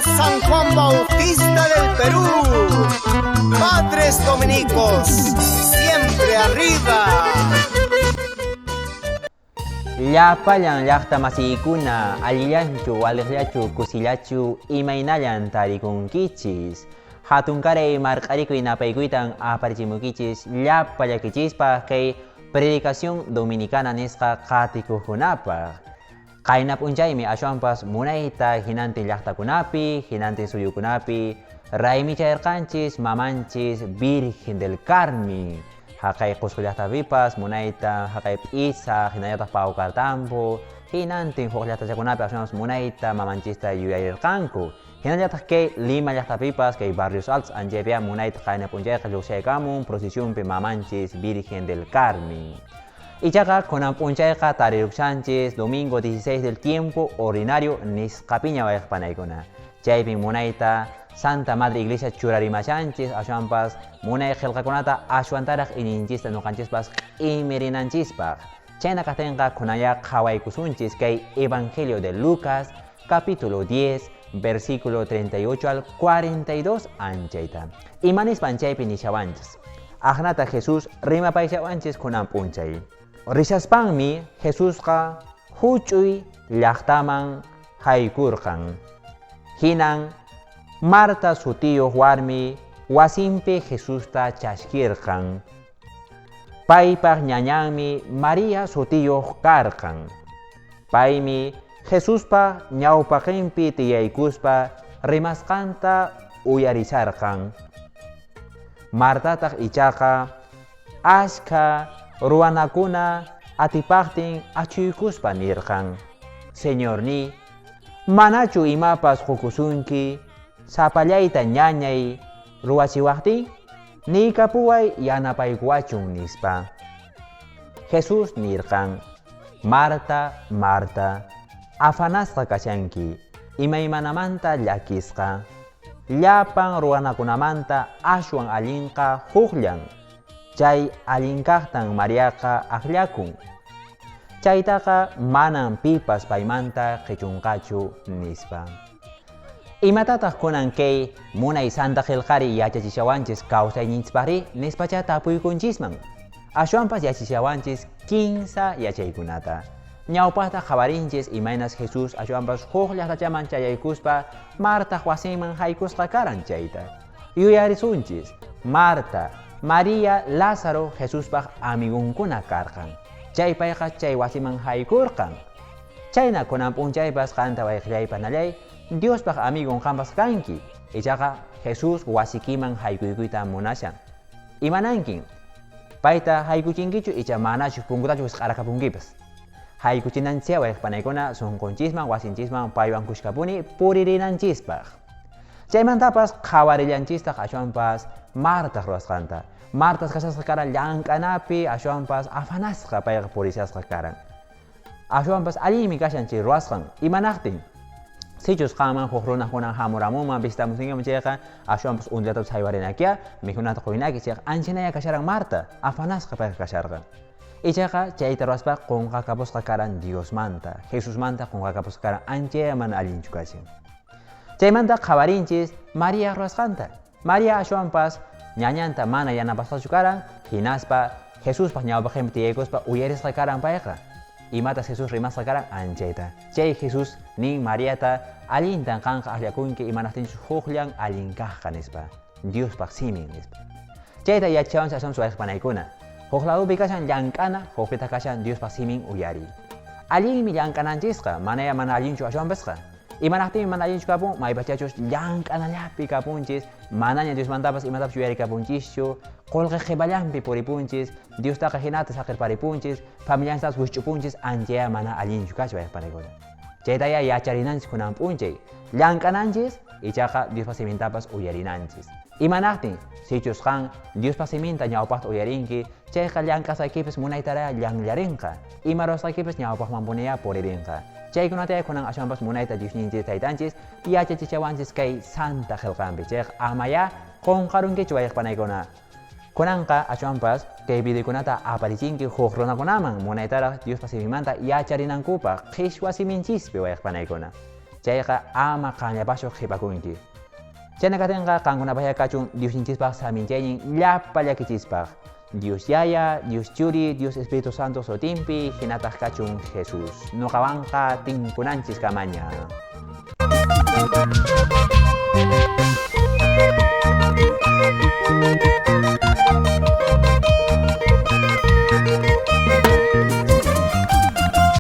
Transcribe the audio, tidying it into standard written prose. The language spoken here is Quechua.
Parroquia San Juan Bautista del Perú. Padres Dominicos, siempre arriba. Llapallan llaqta masiykuna allillanchu, waliqllachu, kusillachu, imaynallan tarikunkichis. Hatunkaray marq'arikuy napaykuytan aparichimukichis llapa llakichispaq kay predicación dominicana nisqa qatikuqkunapaq. Qayna p'unchaymi ashwanpas munayta hinantin llaqtakunapi, hinantin suyukunapi raymichayarqanchis mamanchis Virgen del Carmen. Haqay Qusqu llaqtapipas munayta haqay P'isa, hinallataq Paucartambo, hinantin huk llaqtachakunapi ashwanpas munayta mamanchista yuyarirqanku. Hinallataq kay Lima llaqtapipas kay Barrios Altos anchaypiya munayta qayna p'unchayqa lluqsiyaykamun procesionpi mamanchis Virgen del Carmen. Ichaqa kunan p'unchayqa tarirukshanchis domingo 16 del tiempo ordinario nisqapiña wayqpanaykuna. Chaypin munayta Santa Madre Iglesia churarimashanchis ashwanpas munay qillqakunata ashwantaraq iñinchista ñuqanchispas q'imirinanchispaq. Chayna kaqtinqa kunanya qhawaykusunchis kay Evangelio de Lucas capítulo 10 versículo 38 al 42 anchayta. Imanispan chaypi nishawanchis. Aqnata Jesús rimapaychawanchis kunan p'unchay. Rishaspanmi Jesusqa huch'uy llaqtaman haykurqan. Hinan Marta sutiyuq warmi wasinpi Jesusta chaskirqan. Paypaq ñañanmi María sutiyuq karqan. Paymi Jesuspa ñawpaqinpi tiyaykuspa rimasqanta uyarisharqan. Martataq ichaqa ashkha ruwanakuna atipaqtin achuykuspa nirqan: Señorni, manachu imapas qukusunki sapallayta ñañay ruwachiwaqtin? Niykapuway yanapaykuwachun nispa. Jesús nirqan: Marta, Marta, afanasqa kashanki, imaymanamanta llakisqa. Llapan ruwanakunamanta ashwan allinqa huqllan. Chay allinkaqtan Mariaqa akllakun. Chaytaqa manan pipas paymanta qichunqachu nispa. Imatataq kunan kay munay santa qillqari yachachishawanchis kawsayninchispaqri nispacha tapuykunchisman. Ashwanpas yachachishawanchis kinsa yachaykunata. Ñawpaqta qhawarinchis imaynas Jesús ashwanpas huk llaqtachaman chayaykuspa Martaq wasinman haykusqa karan chayta. Yuyarisunchis, Marta, María, Lázaro Jesuspaq amigunkuna karqan. Chay payqa chay wasiman haykurqan. Chayna kunan p'unchaypas qanta wayqillaypa nallay Diospaq amigun qampas kanki. Ichaqa Jesús wasikiman haykuykuyta munashan. Imanankin? Payta haykuchinkichu icha manachu punkutachu wisq'arakapunkipas. Haykuchinanchis wayqpanaykuna sunqunchisman wasinchisman paywan kushkapuni puririnanchispaq. Chaymantapas qhawarillanchistaq ashwanpas Martaq ruwasqanta. Martas kashasqa karan llank'anapi ashwanpas afanasqa payqa purishasqa karan. Ashwanpas allinmi kashan chay ruwasqan. Imanaqtin? Sichus qanman huk runakuna hamuramunman visitamusunkiman chayqa ashwanpas unllatapas haywarinakiya mikhunata quynaki chayqa anchanaya kasharan Marta afanasqa payqa kasharqan. Ichaqa chayta ruwaspa qunqakapusqa karan Diosmanta, Jesusmanta qunqakapusqa karan anchaya mana allinchu kashan. Chaymanta qhawarinchis María ruwasqanta. María ashwanpas ñañanta mana yanapasqachu karan, hinaspa Jesuspaq ñawpaqinpi tiyaykuspa uyarisqa karan payqa. Imatas Jesús rimasqa karan anchayta. Chay Jesús nin Mariata allintan qanqa akllakunki imanaqtinchus huqllan allin kaqqa nispa. Diospaq simin nispa. Chayta yachawanchis ashwanpas wayqpanaykuna. Huk ladopi kashan llank'ana, hukpitaq kashan Diospaq simin uyariy. Allinmi llank'ananchisqa, manaya mana allinchu ashwanpasqa. Imanaqtinmi mana allinchu kapun, maypachachus llank'anallapi kapunchis, manaña Diosmantapas imatapas yuyarikapunchischu, qolqe qhepallanpi puripunchis, Diostaqa hinata saqirparipunchis, familianchitapas wisch'upunchis, anchaya mana allinchu kashan wayqpanaykuna. Chaytaya yacharinanchis kunan p'unchay. Llank'ananchis, ichaqa Diospa simintapas uyarinanchis. Imanaqtin, sichus qan Diospa siminta ñawpaqta uyarinki, chayqa llank'asqaykipis munaytaraya llanllarinqa, ima ruwasqaykipis ñawpaqmanpuniya puririnqa. Chaykunataya kunan ashwanpas munayta Diosninchis taytanchis yachachichawanchis kay santa qillqanpi. Chayqa amaya qunqarunkichu wayqpanaykuna. Kunanqa ashwanpas kay videokunata aparichinki huk runakunaman munaytaraq Diospa siminmanta yacharinankupaq qhichwa siminchispi wayqpanaykuna. Chayqa ama qanllapaqchu qhipakunki. Chayna katinqa qankunapaqyá kachun Diosninchispaq saminchaynin llapa llakichispaq. Dios Yaya, Dios Churi, Dios Espíritu Santo sutinpi hinataq kachun Jesús. Nuqawanqa tinkunanchis kamaña.